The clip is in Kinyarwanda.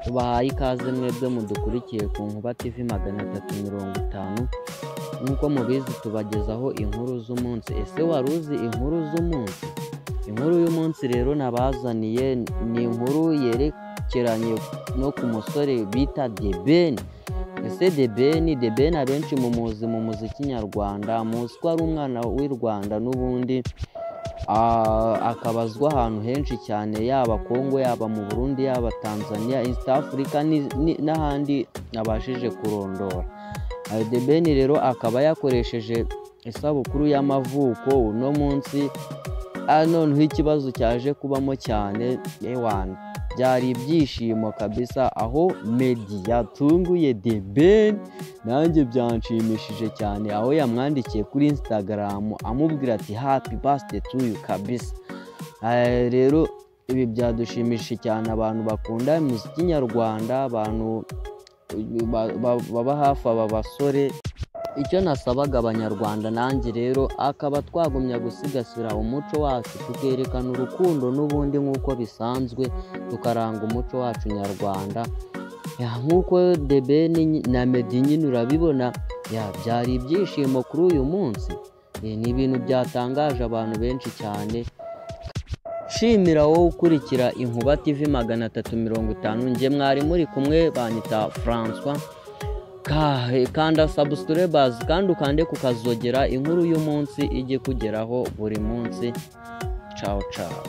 Tubahaye ikaze mwebwe mudukurikiye ku Nkuba TV 350. Nk'uko mubizi, tubagezaho inkuru z'umunsi. Ese wari uzi inkuru z'umunsi? Inkuru y'umunsi rero nabazaniye ni inkuru yerekeranye no ku musore bita The Ben. Ese The Ben, The Ben abenshi mumuzi mu muziki nyarwanda, muzi ko ari umwana w'i Rwanda n'ubundi, akaba azwi ahantu henshi cyane, yaba Congo, yaba mu Burundi, yaba Tanzania, East Africa n'ahandi abashije kurondora. The Ben rero akaba yakoresheje isabukuru y'amavuko uno munsi. Noneho ikibazo cyaje kubamo cyane, ewana, byari ibyishimo kabisa, aho Meddy yatunguye The Ben. Nanjye byanshimishije cyane, aho yamwandikiye kuri Instagram amubwira ati: "Happy birthday to you" kabisa. Rero ibi byadushimishije cyane abantu bakunda umuziki nyarwanda, abantu baba hafi aba basore. Icyo nasabaga Abanyarwanda nanjye rero akaba twagumya gusigasira umuco wacu, tukerekana urukundo n'ubundi nk'uko bisanzwe, tukaranga umuco wacu nyarwanda. Nk'uko The Ben na Meddy nyine urabibona, byari ibyishimo kuri uyu munsi. Ni ibintu byatangaje abantu benshi cyane. Nshimira wowe ukurikira Inkuba TV 350. Njye mwari muri kumwe banyita Francois. Kanda subscribe kandi ukande kukazogera, inkuru y'umunsi ijye kugeraho buri munsi. Ciao ciao.